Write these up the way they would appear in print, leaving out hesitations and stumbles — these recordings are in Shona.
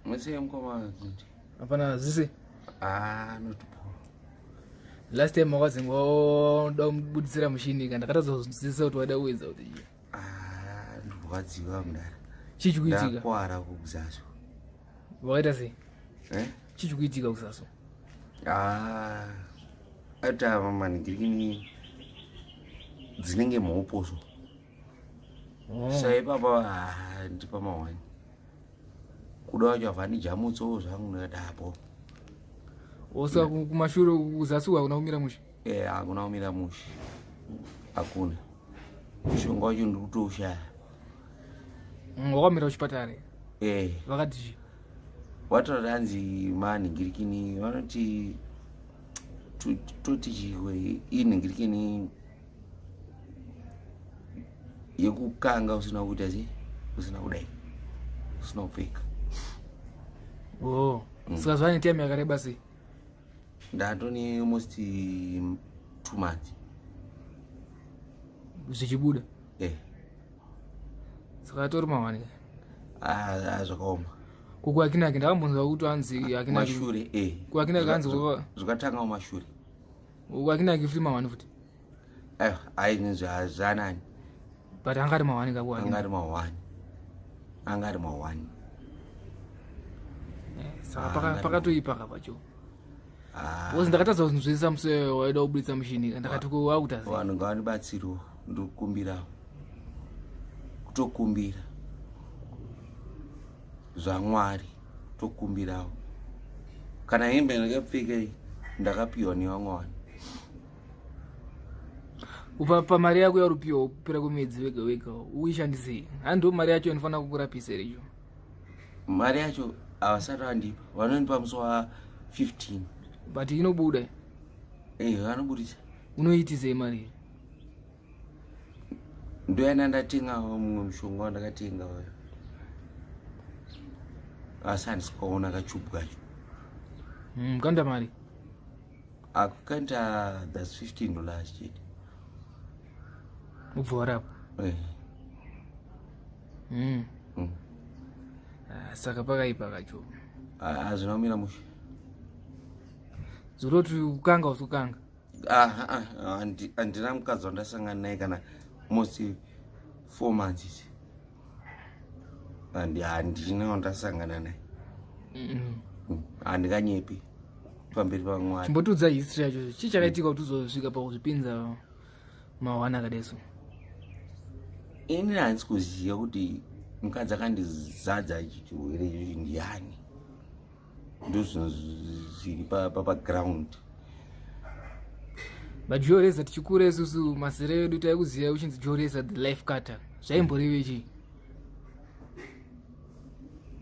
Mese mukoma kuti. Hapana zise. Ah, not poor. Last time wakazi ngoda kubuditsira mushini ka ndakatadza kuzwisisa kuti wada kuedza kuti chii. Ah, ndirwadziwa mudara. Chii chikuitika? Ndakwara kuzaso. Wakaita sei? Eh? Chii chikuitika kuzaso? Ah. Ata mama ngirini dzinenge mhopo so. Oh. Sa ipapa ah, ndipa mawani. Kuda wacho havandijamutsowo zvangu ndakadapo. Osa kumashure kuzasi hakuna kumira mushe. Eh, hakuna kumira mushe. Hakuna. Mushonga wacho ndiri kutoushaya. Wakamira kuchipatara. Eh. Vakati chii? Wataura hanzi manhingirikini vanoti toti chikwe inhingirikini yekukanga usina kuita sei usina kudai usina kupfeka. Oh. Saka zvane time yakareba sei? Ndatone almost 2 months. Zvichibuda. Eh. Saka atori mawani. Ah, zvakaoma. Kuku akinaki ndakambonzwa kuti hanzi akinaki. Mashure eh. Kuakinaki hanzi kuka. Zvakatanga mumashure. Kuakinaki free mawani futi. Aiwa, ai zvanani. But anga ari mawani ka kuakinaki. Anga ari mawani. Anga ari mawani. Saka pakatoipa ka pacho. Ah. Because ndakatadza kunzwisisa musi waida kubuditsa mushini ndakati ko wakuta sei. Vanhu ngavandibatsirewo ndikukumbirawo. Kutokumbira. ZvaMwari tokumbirawo. Kana hembe ndakapfeka iyi ndakapiwa nevamwe vanhu. Upa pa mari yako yauri kupiwa kupera kwemwedzi wega wega uishandisei? Handi mari yacho inofanira kukurapisa here icho? Mari yacho havasati vandipa, vanondipa musi wa 15. But inobuda. Eh, vanobudisa. Unoitisei mari iyi? Ndoyana ndatenga mumwe mushonga wandakatenga uyo. Asi handisi kuona kachubu kacho. Kanda mari? Akukaita that's $15 chete. Ubva warapwa? Eh. Ah, saka pakaipa kacho. Hazvina kumira mushe. Zvoroti kukanga usukanga? Handina mukadzi wandasangana naye kana almost 4 months ichi. Handina wandasangana naye. Handikanyepi pamberi paMwari. Chimbotiudza history yacho. Chii chakaitika kuti uzosvika pakuzvipinza mawana akadai so? Ini handisi kuziva kuti mukadzi akandizadza chirwere ichochi ndiani. Ndozvinhu zviri paground. But Joreza tichikura isusu mazera edu taikuziva uchinzi Joreza the life cutter. Zvaimboreve chii?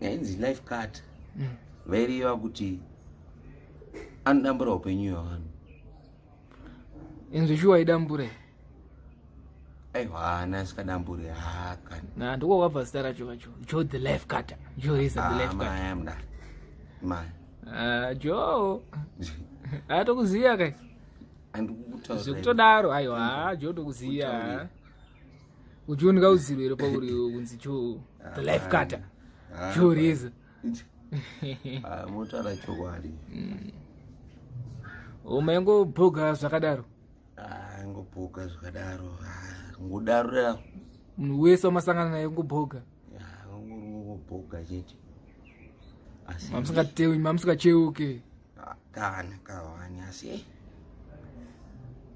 Yainzi life cutter. Vaireva kuti anodambura upenyu hwevanhu. Inzwi shuwa idambure. Aiwa, haana asikadamburi haakani. Na ndiko kwabva zita racho kacho. Joe the life cutter. Joreza the life cutter. Maya mudara. Maya. Ah, Joe. Atokuziya kai. Andikutaura. Zvekutodaro aiwa, Joe tokuziya. Uchioni kaudziro here pauri kunzi Joe the life cutter. Joreza. Ah, motaura chokwadi. Umaingobhoga zvakadaro. Ah, ngobhoga zvakadaro. Ah, ngodaro. Munhu wese wamasangana naye ngobhoga. Ah, ngobhoga chete. Asi mamusikatewi, mamusikacheuke. Ah, kana kawani asi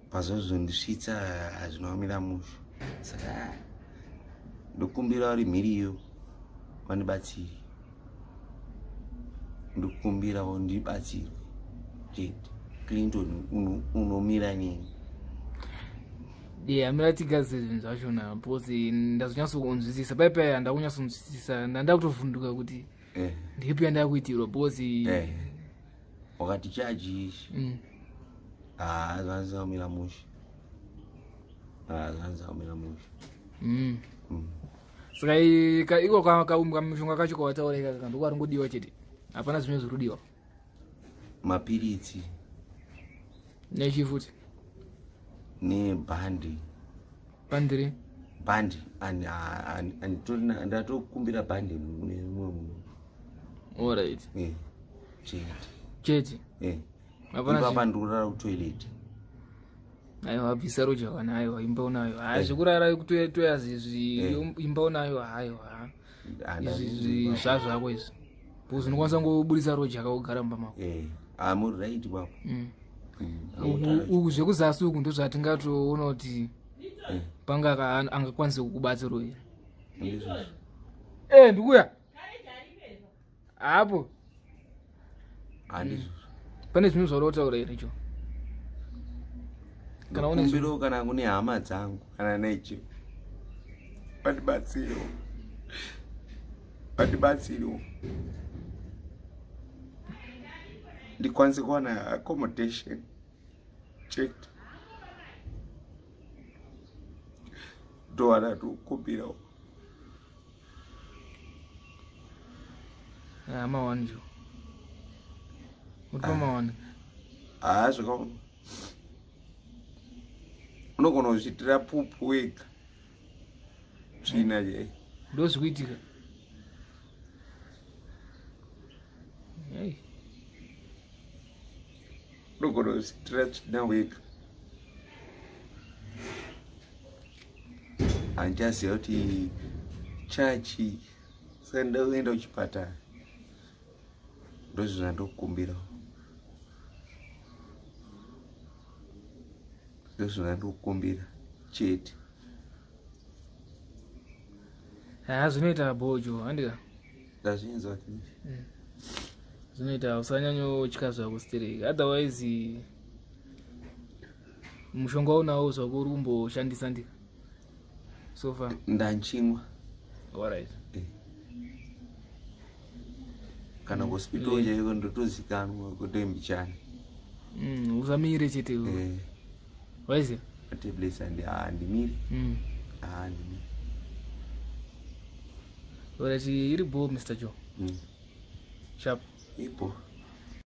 pazozondisvitsa hazvina kumira mushe. Saka ndokumbira vari mhiriyo vandibatsire. Ndokumbirawo ndibatsirwe chete. Clinton unomira neni. Yeah, amira tigadzire zvinhu zvachona because ndazonyatsonzwisisa pai pai handakunyatsonzwisisa ndanda kutovhunduka kuti ndipi yandakuitirwa because Wakati chaji ichi. Ah, zvanzi kumira mushe. Ah, zvanzi kumira mushe. Saka iko kamushonga kacho kawataura ikaka ndiko karingodiwa chete. Hapana zvimwe zviri kudiwa. Mapiritsi. Nechifuti. Nebhandi. Bhandi? Bhandi. Ndatokumbira bhandi mune mumwe munhu. Alright. Chete. Chete. Hapana. Ipapa ndikurara kutoilet. Aiwa, bvisa roja kana, aiwa, imba unayo. Hayi, zvekurara kutoya zizvi, imba unayo, haiwa. Izvi zvazvako izvi. Because unokwanisa kungoburitsa roja kakugara mumba mako. Muri right ipapo. Uku zvekuzasi uku ndozvatingatoona kuti panga angakwanise kukubatsirawo here. Ndizvozvo. Ndikuya hapo. Handizvozvo. Pane zvimwe zvauri kutaura here cho? Kana une Kumbiro kana kune hama dzangu kana neche, vandibatsirewo, vandibatsirewo ndikwanise kuwana accommodation chete. Ndowana tokumbirawo. Mawani jo, uri pamawani. Haa, zvakaoma, unogona kuzviitira pupu wega, tsvina chai. Ndo zvikuitika. Hey. Unogona kuzviitira tsvina wega. Handichaziva kuti chachi, saka ndakuenda kuchipatara. Ndozvo zvandokumbirawo, ndozvo zvandokumbira chete. Ha, zvinoita bojo, handika? Ndazvinzwa. Zvinoita, usanyanyotya zvako stereki. Otherwise mushonga unawo zvako uri kumboshandisa, ndika, so far? Ndanchimwa. Alright. Kana kuhospital chaiko ndotozikanwa kuti mbichani. Usamire chete iwe. Waiziva. Matablets handimiri. Handimiri. Alright, iri bo, Mr Joe. Sharp. Ipo.